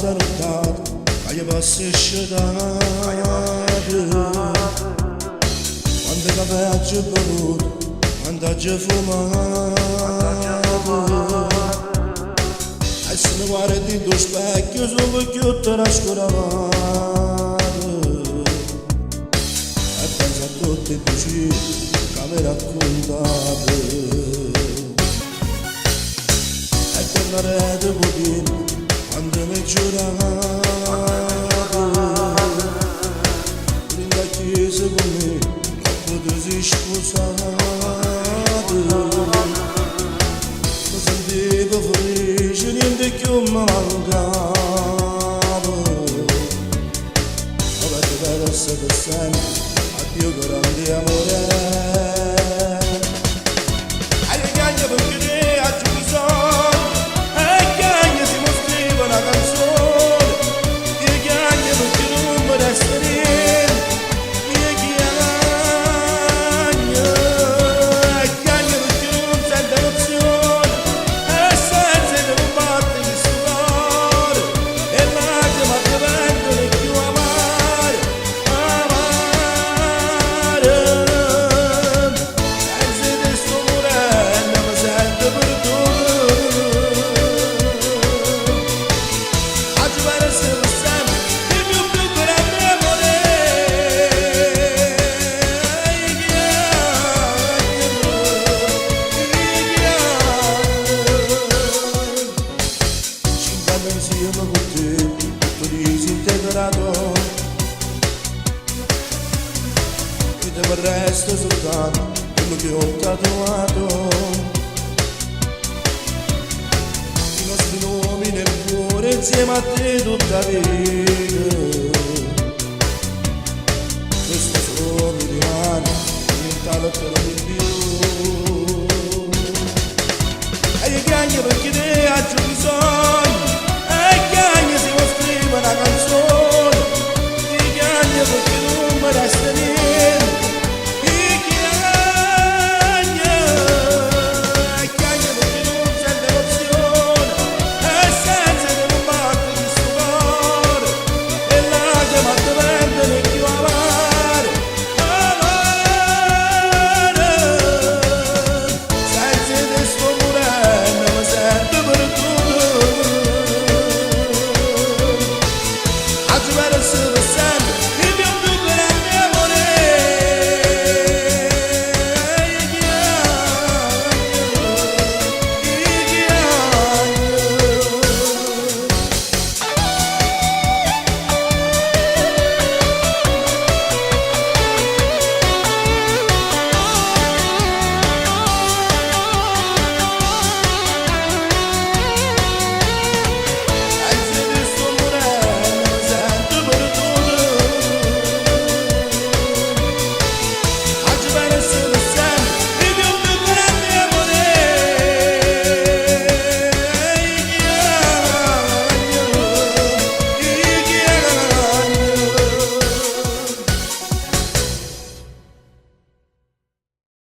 n'ata nuttata ca je passo scetato. Quante cafè aggio bevuto, quante aggio fumato. E si me guardo dint' 'o specchio songo cchiù trascurato. E penso a tutte 'e bucie ca m'he raccuntato. E torno aret cu 'o tiempo quando m'he giurato. Dint' 'a chiesa cu me, doppo te si spusato. Me sentevo felice, niente cchiù me mancava. Ma te perso pe sempre, addio grande amore. E io chiagno pecché te aggio bisogno, e chiagno si mo scrivo na canzone. Io chiagno pecché nun me resta niente. Io chiagno, e chiagno pecché nun sento emozione. E senza 'e te nun batte chistu core. E lacrime addeventano cchiù amare, amare. Senza 'e te sto murenno, mi sento perduto. Aggio perso pe sempre il mio più grande amore. Io chiagno, io chiagno. Cinqu'anni insieme con te, tutto disintegrato. E te mi resta soltanto quello che ho tatuato. I nostri nomi nel cuore insieme a te tutta vita. Questo solo mi rimane, nient'altro di più. E io chiagno perché te aggio bisogno.